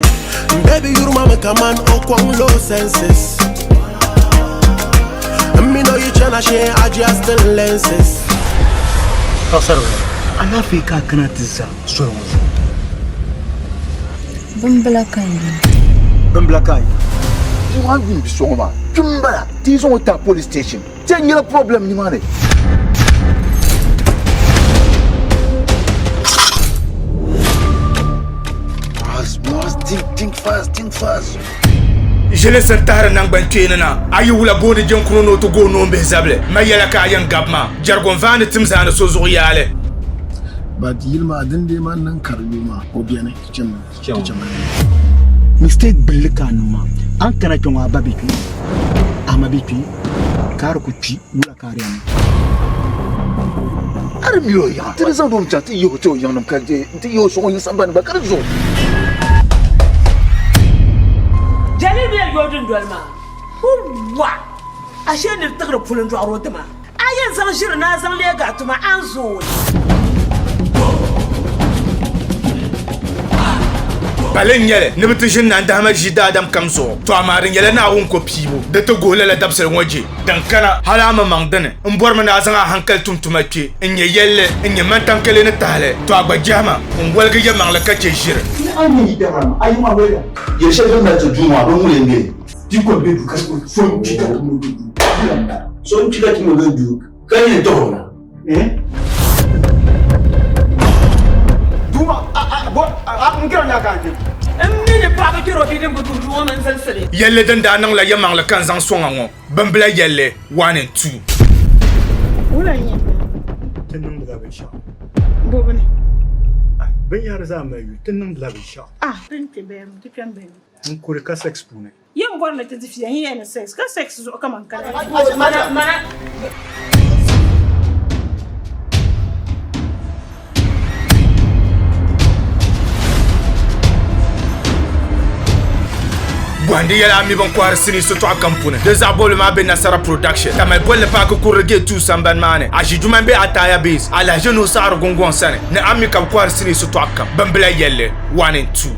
Baby, you mama come on, oh, kwang low senses. Me know you tryna share adjusting lenses. Paɣasaribila, alaafee ka a kana ti za soli ŋɔ zuɣu. Bimbila ka n yina. Bimbila ka a yina. Ti maa yuun bi sɔŋ maa, kpim m-bala ti yi zaŋ o tahi police station. Ti yɛn nyɛla problem nimaani. Think, think fast, think fast. Ʒili sin tahiri naŋgban kpeeni na, a yi wula booni jiŋkuno ni o ti gooi noombihi zabili, ma yɛla ka a yɛn gabi ma jɛrigu n-vaandi tim zaani so zuɣu yaali. But yili maa din dee maa niŋ ka di yooi maa o beni ti chami ti chami. Mistake billi ka a niŋ maa, a ni kana kpe ŋɔ a ba be kpe, a ma be kpe, ka a di ku kpi wula ka a di yɛn niŋ? A di mi o yiŋa, ti di zaŋdi o mi chaŋ ti yihi o ti o yiŋnim ka ti yihi o sɔŋ o yiŋ sambani gba ka di zuɣu. Jɛlli bee yo dundoli maa wa ashe ni di tiɣiri puli n-dɔɣiri o dima. A yɛn zaŋ ʒiri ni a zaŋ leegi a tuma a ni zooi. Pali n-nyɛ li ni bɛ ti ʒini nandahima ʒii daadam kam zuɣu, tɔ amaa di nyɛla Naawuni ko piibu di ti guhi lala dabisili ŋɔ je. Din kana, hal a maŋmaŋ dini m-bɔrimi ni a zaŋ a haŋkali tum tuma kpe n-nyɛ yɛlli, n-nyɛ mantaŋkali ni tahili, tɔ a gba jɛhima n-woligi yɛmaŋli ka chɛ ʒiri. Ni a nya yi dabara maa, a yi maa wɛliya. Yɛl shɛli din mali ti duu maa, bɛ ŋuni m-be li? Di ko be duu ka so n-kpi ka tum o be duu. Di lan bala. So n-kpi ka tum o be duu ka yɛn tɔh o na. Duu maa, a, a, bɔ, a, n kira nya ka a kpe. M mi ni paɣaba kpɛr o bia din bi duhi duu ŋɔ mini zilisi. Yɛlli din daa niŋla yɛmaŋli ka n zaŋ sɔŋ a ŋɔ, bimbila yɛlli 1 and 2. Wula n-nyɛ? Ti niŋdila binshɛɣu. Bo bini? Binyɛhiri zaa mali yuli, ti niŋdila binshɛɣu. Ah, ti ni kpe bee ti kpɛm bee? N kuri ka sex puuni. Yi ni bɔri ni ti di fiya, yi yɛn ni sex, ka sex zuɣu kaman kana. Bɔhindi yɛla a mi bin kɔhiri sinii sitɔɣu kam puuni. Di zaɣ bɔbili maa be Nasara Production. Tamale bolli paaki kurili gate 2 sambani maa ni. A ʒi juma m-be Ataya Base, Alahiʒi Nuhu Saɣiri Gungɔŋ sani ni a mi ka bɛ kɔhiri sinii sitɔɣu kam. Bimbila yɛlli 1 and 2.